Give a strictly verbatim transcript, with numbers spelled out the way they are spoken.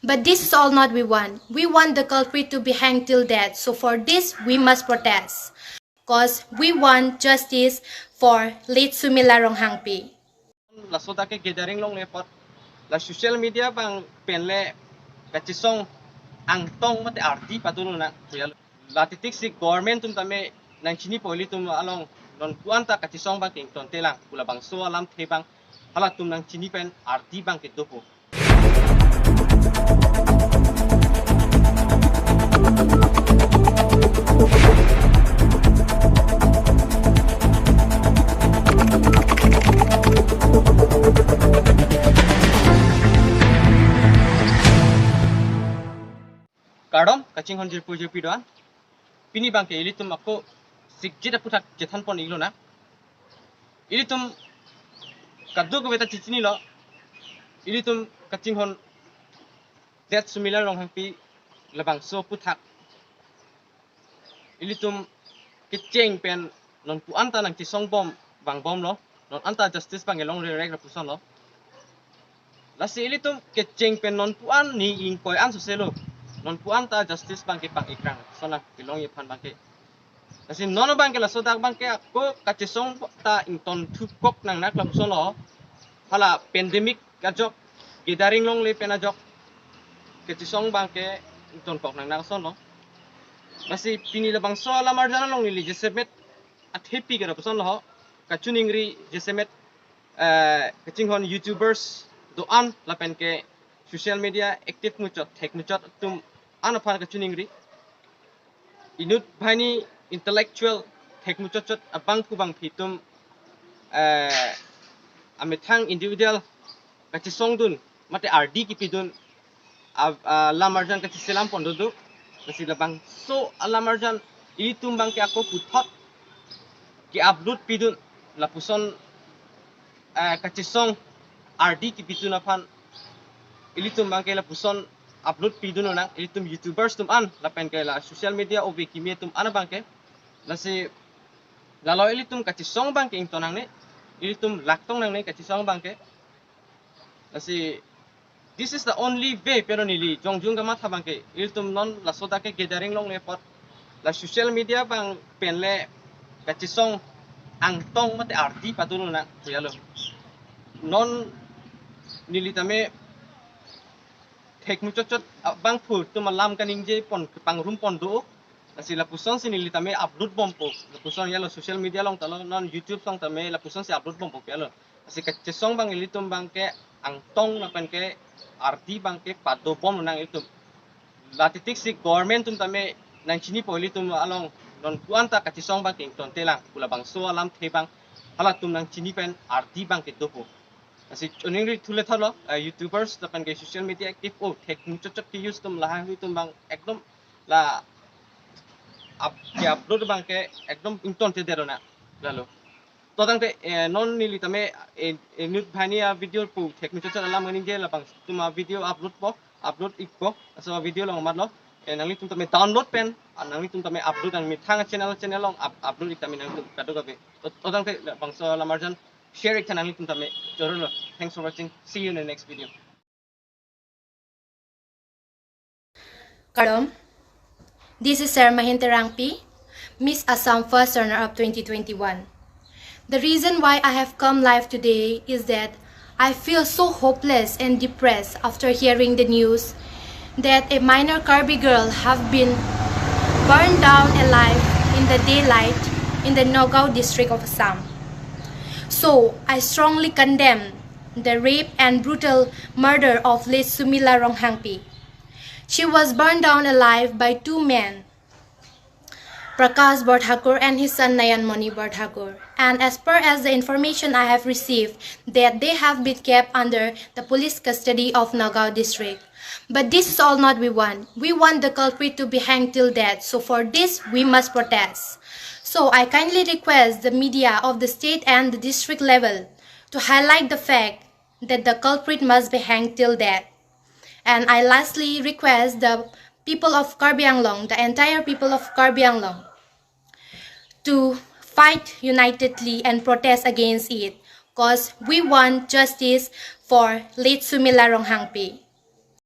But this is all not we want. We want the culprit to be hanged till death. So for this, we must protest. Cause we want justice for late Sumila Ronghangpi. Laso dak ke gathering longle apot la social media abang pen le kachesong angtong mate ardi pado lonang pu ya. La titik si government atum tame nangchinipo, ilitum along non pu-an ta kachesong abang ke ingtontelang pu labangso alamthe abang halatum nangchini pen ardi abang ke dopo. Kardom kachinghon jirpo jirpi do-an. Pini abang ke ilitum ako sikjit aputhak chethanpon-ik lonang. Ilitum kadokave ta chechinilo. Ilitum kachinghon late Sumila Ronghangpi labangso aputhak ilitum kecheng pen non pu-an ta nangchesong bom vangbomlo, non anta justice abang kelong rerek lapuson lo. Lasi ilitum kecheng pen non pu-an ni ingkoi an soselo, non pu-an ta justice abang ke pang-ikrang, sona kelongji aphan abang ke. Lasi non abang ke laso dak abang ke ako kachesong ta ingtonthukok nangnak lapuson lo. Hala pandemic ajok, gathering longle pen ajok kachesong abang ke ingtonkok nangnak ason lo. Lasi pini labangso alam arjan along neli jasemet athepi ke lapuson lo, kachiningri jasemet, eh, kachinghon YouTubers do-an lapen ke social media active muchot, thek muchot atum an aphan kachiningri. Inut banghini intellectual thek muchotchot abangphu bangphi atum, eh, amethang individual kachesongdun mate ardi kipidun a, a, alam arjan kacheselam pon dodo. Lasi labangso alam arjan ilitum abang ke ako puthot ke-upload pidun lapuson, eh, kachesong ardi kipidun aphan ilitum abang ke lapuson upload pidun lonang, ilitum YouTubers atum an lapen ke la social media ove kimi atum an abang ke. Lasi lalo ilitum kachesong abang ke ington nangne, ilitum laktong nangne kachesong abang ke. Lasi this is the only way, pero neli jongjung kamatha abang ke, ilitum non laso dak ke gathering longle apot la social media abang pen le kachesong angtong mate ardi pado lonang pu ya lo. Non neli tame thek muchotchot abangphu atum alam kaningje pon kepangrum pon do. Lasi lapuson si neli tame upload bompo, lapuson ya lo social media along ta lo, non YouTube along tame lapuson si upload bompo pu ya lo. Lasi kachesong abang ilitum abang ke angtong lapen ke ardi abang ke pado bom nang ilitum. La titik si government atum tame nangchinipo, ilitum along non pu-an ta kachesong abang ke ingtontelang pu labangso alamthe abang halatum nangchini pen ardi abang ke dopo. Lasi chiningri thule thalo, eh, YouTubers lapen ke social media active o thek muchotchot ke-use atum lahai hui atum abang ekdom la up, ke-upload abang ke ekdom ingtontedet lonang lalo. To tangte, eh, non neli tame, eh, eh, inut banghini avideo pu thek muchotchot alam kaningje, labang atum avideo upload po, upload-ikpo, laso avideo along mat lo, eh, nanglitum tame download pen, ah, nanglitum tame upload nang methang channel channel along up, upload-ik tame nanglitum kadokave. To, to tangte labangso alam arjan share-ik tha nanglitum tame, choro lo. Thanks for watching. See you in the next video. Kardom. This is Sarah Mahin Terangpi, Miss Assam First Runner-Up twenty twenty-one. The reason why I have come live today is that I feel so hopeless and depressed after hearing the news that a minor Karbi girl have been burned down alive in the daylight in the Nagaon district of Assam. So, I strongly condemn the rape and brutal murder of late Sumila Ronghangpi. She was burned down alive by two men, Prakash Borthakur and his son Nayanmoni Borthakur. And as per as the information I have received, that they have been kept under the police custody of Nagaon district. But this is all not we want. We want the culprit to be hanged till death. So for this, we must protest. So I kindly request the media of the state and the district level to highlight the fact that the culprit must be hanged till death. And I lastly request the people of Karbi Anglong, the entire people of Karbi Anglong, to fight unitedly and protest against it, cause we want justice for late Sumila Ronghangpi.